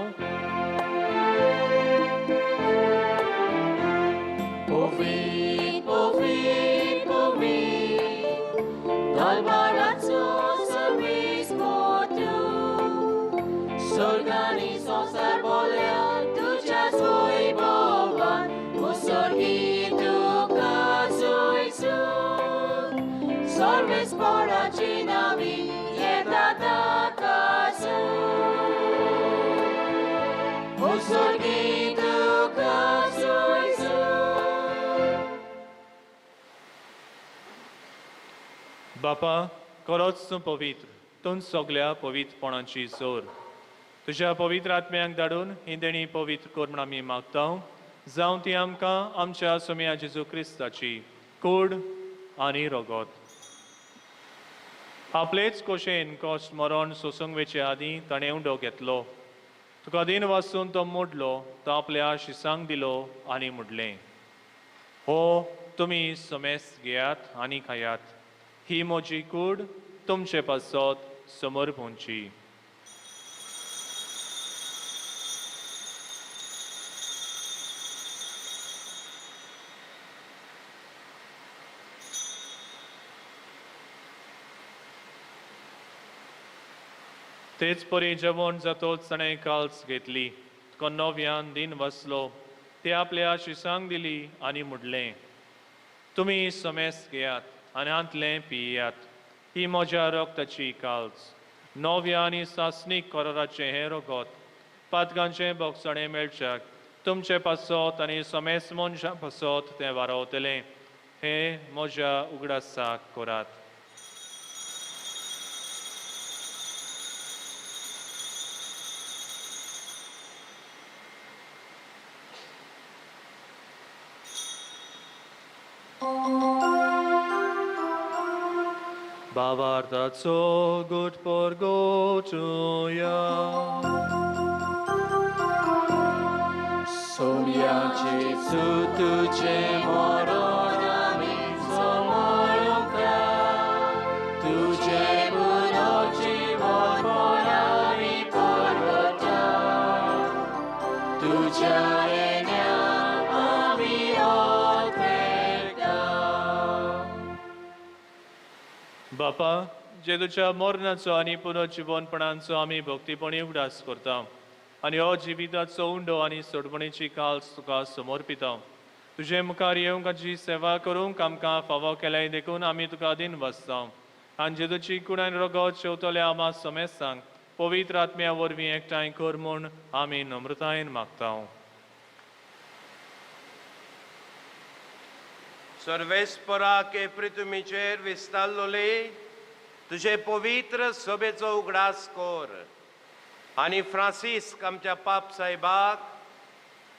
बापा, खरोच तूं पवित्र, तूं सगल्या पवित्रपणाची जोर. तुज्या पवित्र आत्म्यांक धाडून ही देणी पवित्र कर म्हूण आमी मागता. जावं ती आमकां आमच्या सोम्या जेजू क्रिस्ताची कूड आनी रगत. आपलेच कोशेन कश्ट मरण सोसूंक वेचे आदीं ताणें उंडो घेतलो. तुका दिन वासून तो मोडलो, तो आपल्या शिसांक दिलो आनी म्हणलें, हो तुमी समेस्त घेयात आनी खायात. ही म्हजी कूड तुमचे पासत समर्पूंची. तेच परी जेवण जातोच ताणें काल्स घेतली, तुका नव्यान दिन वसलो, ते आपल्या शिसांक दिली आनी म्हणलें, तुमी समेस्त घेयात आनी हांतलें पियात. ही म्हज्या रक्ताची काल्स, नव्या आनी सासणीक कराराचें हें रगत पातकांचें भोगसणें मेळच्याक तुमचे पासत आनी समेस्त मनशां पासत तें वारावतलें. हें म्हज्या उगडासाक करात. भावार्थाचो गुट परगोटुया. सोम्याचे तुझे मरण आमी समोरता, तुझे पुनर्जीवनपण आमी परगटा, तुझ्या येण्या आमी ओतेता. बापा, जेजूच्या मरणाचो आनी पुनर्जिवनपणाचो आमी भक्तीपणी उगडास करता आनी हो जिविताचो उंडो आनी सोडवणेची काल्स तुका समर्पिता. तुजे मुखार येवंक आजी सेवा करूंक आमकां फावो केल्याय देखून आमी तुका दिन बसता. आनी जेजूची कूड आनी रगत शेवतल्या आमा समेस्तांक पवित्र आत्म्या वरवीं एकठांय कर म्हूण आमी नम्रतायेन मागता. सर्वेस्परा के पृथ्वीचेर विस्तारलोले तुजे पवित्र सभेचो उगडास कर आनी फ्रांसीस्क आमच्या पाप साहेबाक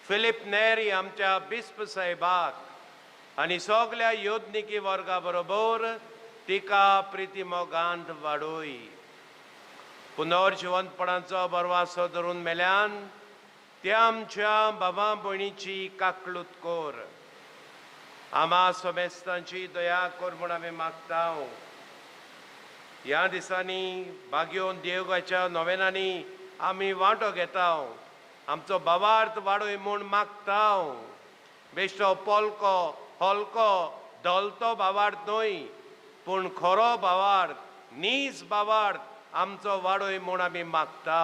फिलीप नेरी आमच्या बिस्प साहेबाक आनी सगल्या योधनिकी वर्गा बरोबर तिका प्रिती मोगांत वाडोय. पुनर्जिवंतपणाचो बरवासो धरून मेल्यान त्या आमच्या बाबा भयणीची काकलूत कर. आमा समेस्तांची दया कर म्हूण आमी मागता. ह्या दिसांनी बागयोन देवगाच्या नोवेनांनी आमी वांटो घेता. आमचो भावार्थ वाडोय म्हूण मागता. बेश्टो पोलको हलको धोलतो भावार्थ न्हय, पूण खरो भावार्थ, नीज भावार्थ आमचो वाडोय म्हूण आमी मागता.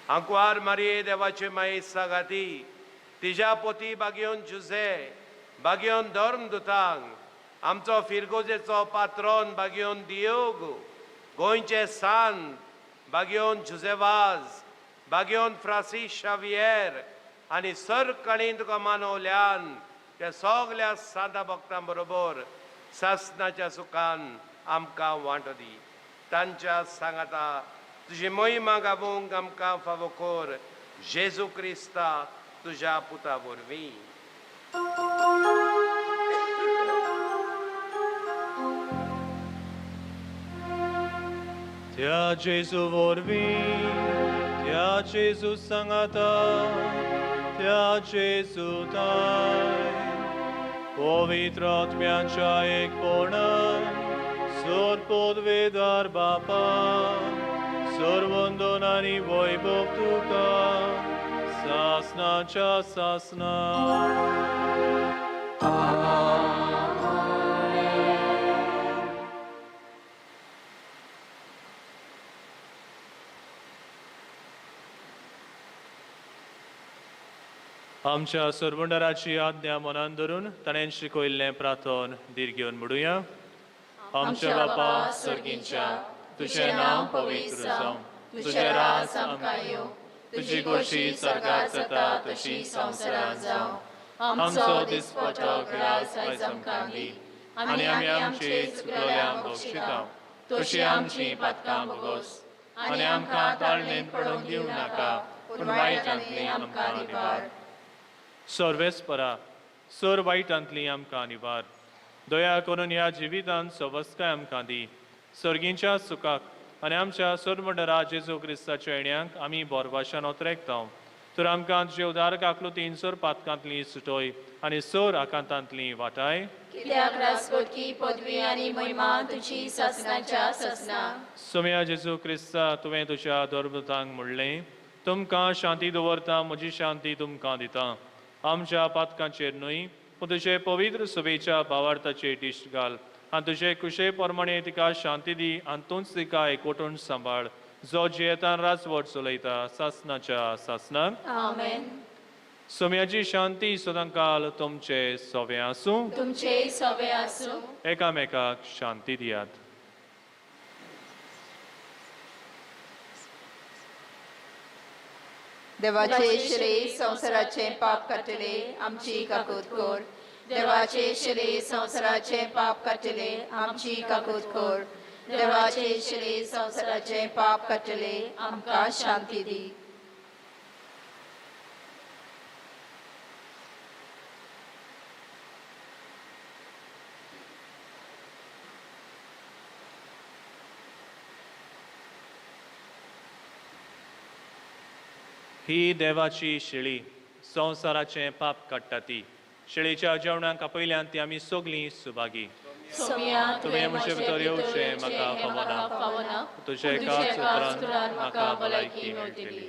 आंकवार मारये देवाचे माये सागाती तिज्या पोती बागयोन जुझे बागयोन धर्म दुतांक आमचो फिरगोजेचो पात्रोन बागयोन दियोग गोंयचे सांत बागयोन जुझेवाज बागयोन फ्रांसीस शावियर आनी सरकाळीन तुका मानवल्यान त्या सगल्या सांता भक्तां बरोबर सासनाच्या सुखान आमकां वांटो दी. तांच्या सांगाता तुजी महिमा गावूंक आमकां फावो कर जेजू क्रिस्ता तुज्या पुता वरवीं. त्या जेजू वरवीं, त्या जेजू सांगाता, त्या जेजू ताय पवित्र आत्म्याच्या एकपणान सर पदवेदार बापा सर्वंदन आनी वैभव तुका सासनाच्या सासना. आमच्या सरवंडराची आज्ञा मनान धरून ताणें शिकयल्लें प्रार्थन धीर घेवन म्हणुया. आमच्या बापा सर्गींच्या, तुजें नांव पवित्र जावं, तुजें राज आमकां येवं, तुजी गोशी सर्गार जाता तशी संवसारांत जावं. आमचो दिसपटो ग्रास आयज आमकां दी आनी आमी आमची चुकलोल्यांक बक्षिता तशी आमची पातकां भोगोस आनी आमकां ताळणेंत पडोवंक दिवं नाका, पूण वायटांतली आमकां निवार. सर्वेस्परा सर वायटांतली आमकां निवार. दया करून ह्या जिवितांत सवस्काय आमकां दी. सर्गींच्या सुखाक आनी आमच्या सरमंडरा जेजू क्रिस्ताच्या येण्याक आमी बोरवाशान ओतरेकता. तर आमकां तुजे उदार काकलुतीन सर पातकांतली सुटोय आनी सर आकांतांतली वाटाय. कित्याक राजकोटकी पदवी आनी महिमा तुजी सासनाच्या सासना. सोम्या जेजू क्रिस्ता, तुवें तुज्या धर्मदूतांक म्हणलें, तुमकां शांती दवरता, म्हजी शांती तुमकां दिता. आमच्या पातकांचेर न्हय पूण तुजे पवित्र सभेच्या भावार्थाचेर दिश्ट घाल आनी तुजे कुशे प्रमाणे तिका शांती दी आनी तूंच तिका एकवटून सांबाळ, जो जियेतान राजवट चलयता सासनाच्या सासनाक. आमेन. सोम्याची शांती सदांकाल तुमचे सवे आसूं, तुमचे सवे आसूं. एकामेकाक शांती दियात. देवाचे श्री संवसाराचे पाप काडटले आमची काकूत कर. देवाचे श्री संवसाराचे पाप काडटले आमची काकूत कर. देवाचे श्री संवसाराचे पाप काडटले आमकां शांती दी. ही देवाची शेळी संवसाराचें पाप काडटा ती. शेळीच्या जेवणाक आपयल्यान ती आमी सगळीं सुभागी. तुवें म्हजे भितर येवचें म्हाका फावना, तुजे एकाच उतरान म्हाका भलायकी मेळटली.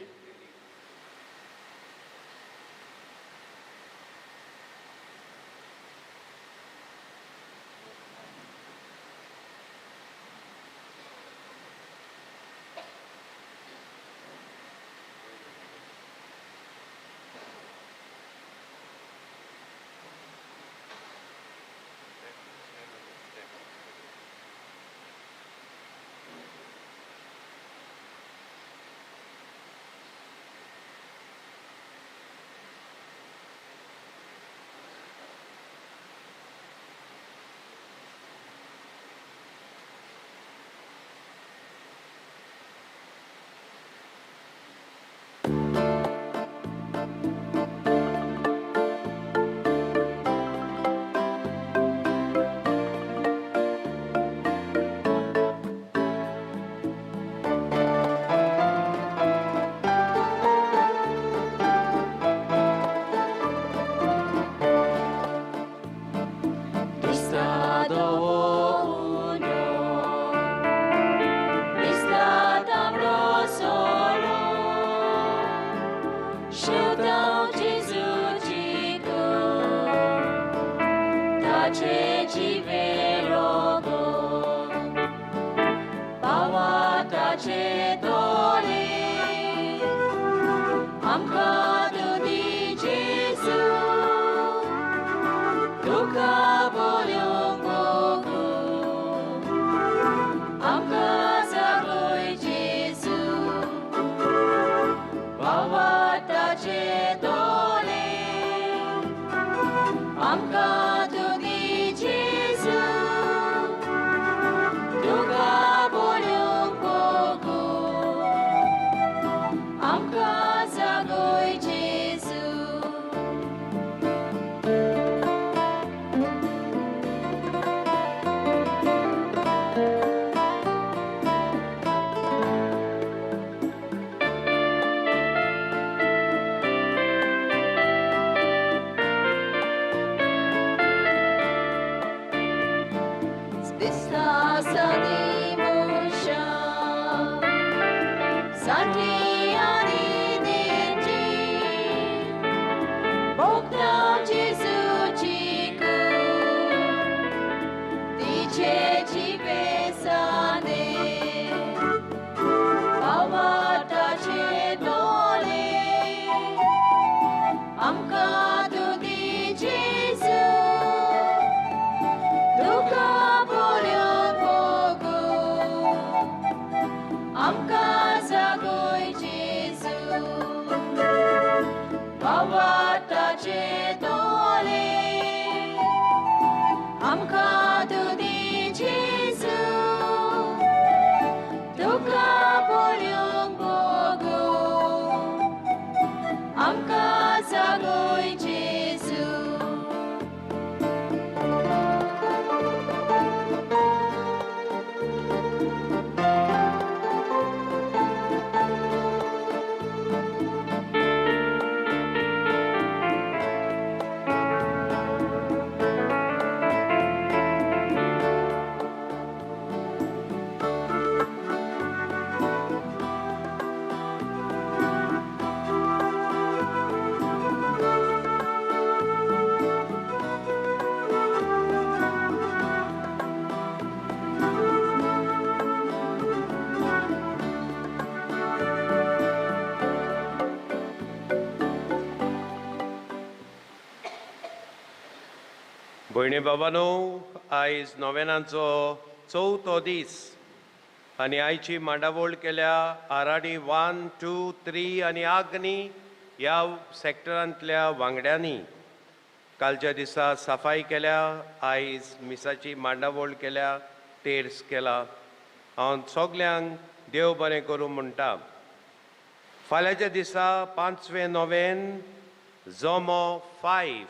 सासनी मनशां सांठी आनी नेंजी भोगता जेजूची कूड तिचे जिबेसाने भावार्थाचे दोळे आमकां तूं दी जेजू तुका पळोवन मोगू आमकां जागय जेजू भावार्थाचे दोळे आमकां तूं दी जेजू तुका पळोवंक मोगू आमकां जागय जेजू. भयणी बाबानो, आयज नोवेनाचो चवथो दीस आनी आयची मांडावळ केल्या आराडी 1, 2, 3 आनी आग्नी ह्या सेक्टरांतल्या वांगड्यांनी. कालच्या दिसा सफाई केल्या, आयज मिसाची मांडावळ केल्या, तेर्स केला. हांव सगल्यांक देव बरें करूं म्हणटा. फाल्यांच्या दिसा 5वें नोवेन जोमो 5,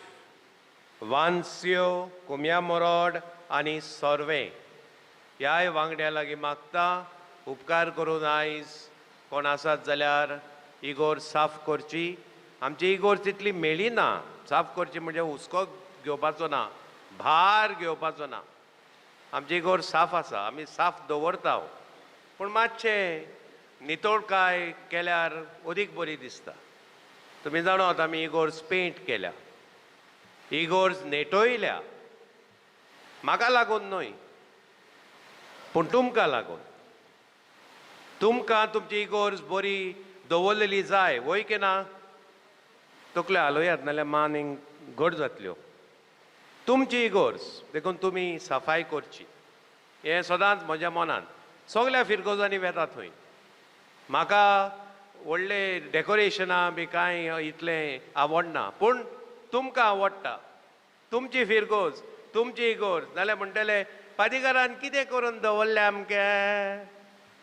वानस्यो, कुमया मोरोड आनी सोर्वे ह्याय वांगड्या लागीं मागता उपकार करून आयज कोण आसात जाल्यार इगोर साफ करची. आमची इगोर तितली मेळी ना. साफ करची म्हणजे हुस्को घेवपाचो ना, भार घेवपाचो ना. आमची इगोर साफ आसा, आमी साफ दवरता, पूण मातशें नितळकाय केल्यार अदीक बरी दिसता. तुमी जाणात आमी इगोर्स पेंट केल्या, इगोर्ज नेटयल्या, म्हाका लागून न्हय पूण तुमकां लागून. तुमकां तुमची इगोर्ज बरी दवरलेली जाय, वय की ना? तकल्यो हालयात नाल्यार मान घट जातल्यो. तुमची इगोर्ज देखून तुमी सफाय करची, हें सदांच म्हज्या मनान. सगल्या फिरगोजांनी वेता थंय, म्हाका व्हडले डेकोरेशनां बी कांय इतलें आवडना, पूण तुमकां आवडटा. तुमची फिरगोज, तुमची इगोर्ज, नाल्यार म्हणटले पादीगारान कितें करून दवरलें आमकें,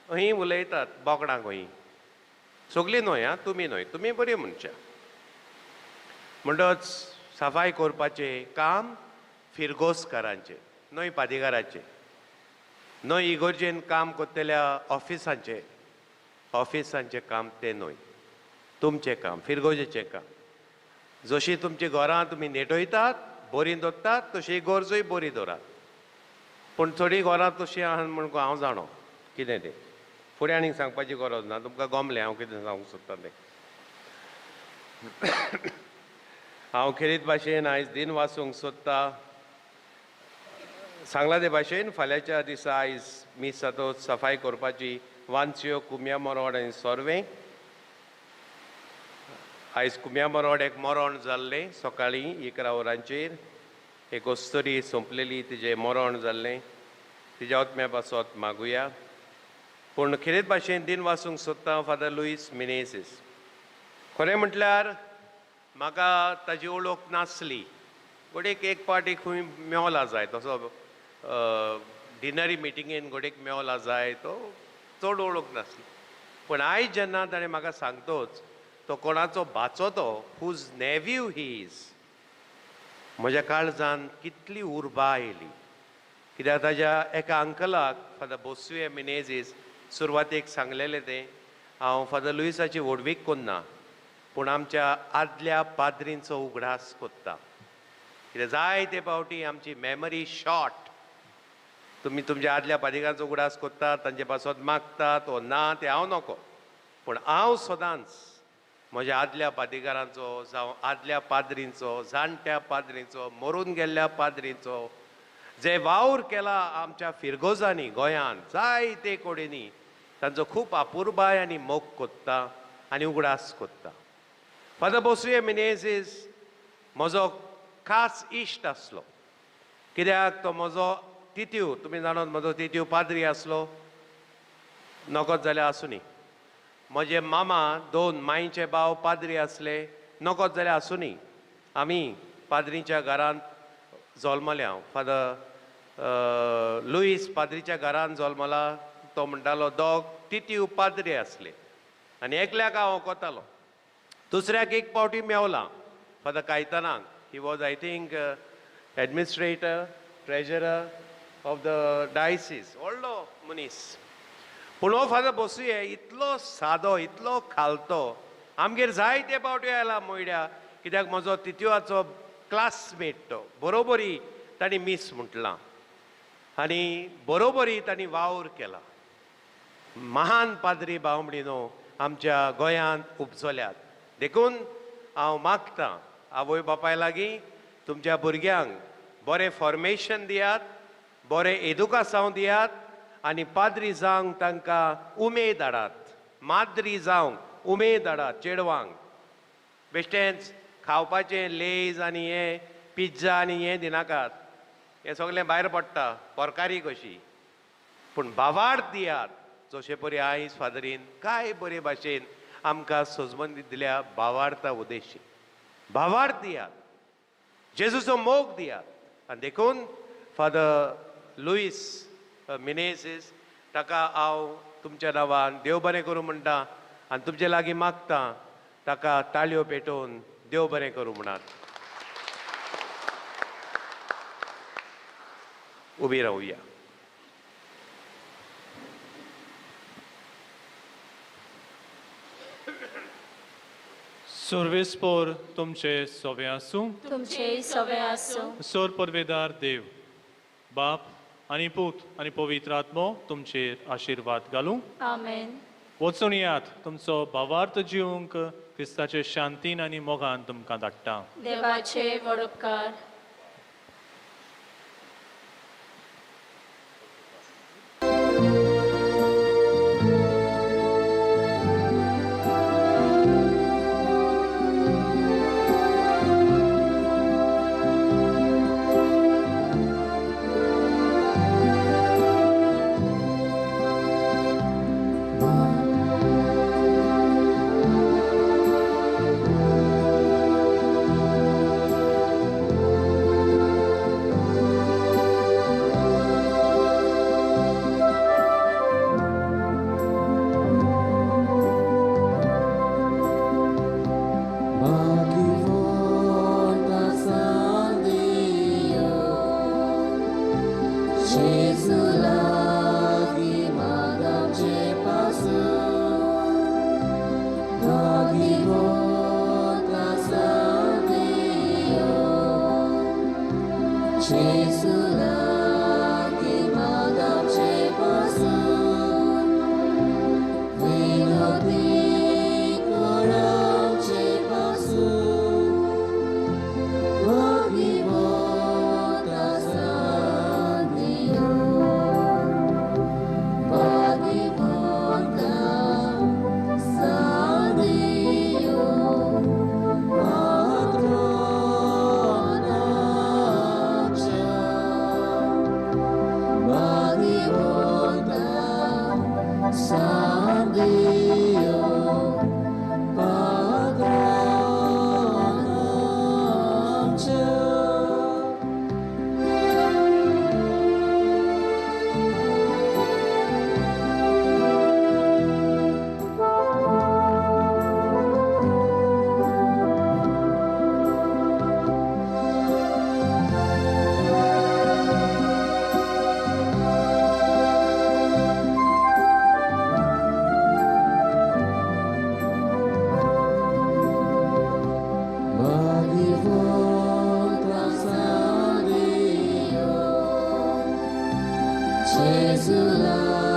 अहीं उलयतात बोकडां खंय. सगळीं न्हय आं, तुमी न्हय, तुमी बरी मनशां. म्हणटच सफाय करपाचें काम फिरगोजकारांचें न्हय, पादीगाराचें न्हय, इगोर्जेन काम करतल्या ऑफिसांचें, ऑफिसांचें काम तें न्हय, तुमचें काम, फिरगोजेचें काम. जशी तुमची घरां तुमी नेटयतात, बरी दवरतात, तशी इगोर्जूय बरी दवरात. पूण थोडीं घरां तशीं आहा म्हूण हांव जाणो कितें तें, फुडें आनीक सांगपाची गरज ना, तुमकां गमलें हांव कितें सांगूंक सोदता तें. हांव खेरीत भाशेन आयज दिन वाचूंक सोदता. सांगला ते भाशेन फाल्यांच्या दिसा आयज मीस जातोच सफाय करपाची वानस्यो, कुमया मोरोड आनी सोर्वे. आयज कुमया मोरोड एक मरण जाल्लें सकाळीं 11 वरांचेर. एक अस्तुरी सोंपलेली, तिजें मरण जाल्लें, तिज्या आत्म्या पासत मागुया. पूण खेरीत भाशेन दिन वाचूंक सोदता फादर लुईस मिनेसीस. खरें म्हटल्यार म्हाका ताजी वळख नासली, घडयेक एक पार्टी खंय मेवला जाय, तसो डिनरी मिटिंगेन घडयेक मेवला जाय, तो चड वळख नासली. पूण आयज जेन्ना ताणें म्हाका सांगतोच तो कोणाचो भाचो, तो हुज नेव्यू he is, म्हज्या काळजान कितली उर्बा आयली. कित्याक ताज्या एका अंकलाक फादर बोसुए मिनेजीस सुरवातेक सांगलेलें तें. हांव फादर लुईसाची व्हडवीक कोन्ना, पूण आमच्या आदल्या पाद्रींचो उगडास कोत्ता. कित्याक जायते फावटी आमची मेमरी शॉर्ट. तुमी तुमच्या आदल्या पादिकांचो उगडास कोत्तात, तांचे पासत मागतात ओ ना तें हांव नको, पूण हांव सदांच म्हज्या आदल्या पादिकारांचो जावं आदल्या पाद्रींचो, जाणट्या पाद्रींचो, मरून गेल्ल्या पाद्रींचो जे वावर केला आमच्या फिरगोजांनी गोंयांत जायते कडेनी तांचो खूब आपुरबाय आनी मोग कोत्ता आनी उगडास कोत्ता. फादर बोसुये मिनेझीस म्हजो खास इश्ट आसलो, कित्याक तो म्हजो तित्यू, तुमी जाणात म्हजो तित्यू पाद्री आसलो, नकोत जाल्यार आसूं. म्हजे मामा दोन मांयचे भाव पाद्री आसले, नकोत जाल्यार आसूं. आमी पाद्रीच्या घरांत जल्मले. हांव फादर लुईस पाद्रीच्या घरांत जल्मला. तो म्हणटालो दोग तित्यू पाद्री आसले आनी एकल्याक हांव वखतालो, दुसऱ्याक एक पावटी मेवला, फादर कायतानाक. He was I think administrator, treasurer of the diocese, व्हडलो मनीस. पूण हो फादर बोसुये इतलो सादो, इतलो खालतो, आमगेर जायते पावटी आयला मोयड्या, कित्याक म्हजो तित्युआचो क्लासमेट तो, बरोबरी तांणी मीस म्हटलां आनी बरोबरी तांणी वावर केला. महान पाद्री भावणीनो आमच्या गोंयांत उपजल्यात. देखून हांव मागतां आवय बापाय लागीं तुमच्या भुरग्यांक बरें फॉर्मेशन दियात, बरें एदुकासांव दियात आनी पाद्री जावंक तांकां उमेद हाडात, माद्री जावंक उमेद हाडात चेडवांक. बेश्टेंच खावपाचें लेज आनी हें पिझ्झा आनी हें दिनाकात, हें सगळें भायर पडटा पोरकारी कशी. पूण भावार्थ दियात, जशे परी आयज फादरीन काय बरे भाशेन आमकां सजमंदी दिल्या भावार्था उद्देशी. भावार्थ दियात, जेजूचो मोग दियात. आनी देखून फादर लुईस मिनेझीस ताका हांव तुमच्या नांवान देव बरें करूं म्हणटा आनी तुमचे लागीं मागता ताका ताळयो पेटोवन देव बरें करूं म्हणात. उबी रावया. सर्वेस्पोर तुमचे सोवे आसूं, तुमचे सवे आसूं. सोर परवेदार देव बाप आनी पूत आनी पवित्र आत्मो तुमचेर आशिर्वाद घालूं. आमेन. वचून येयात, तुमचो भावार्थ जिवंक क्रिस्ताचे शांतीन आनी मोगान तुमकां धाडटा. देवाचे व्हड उपकार. जेजूला.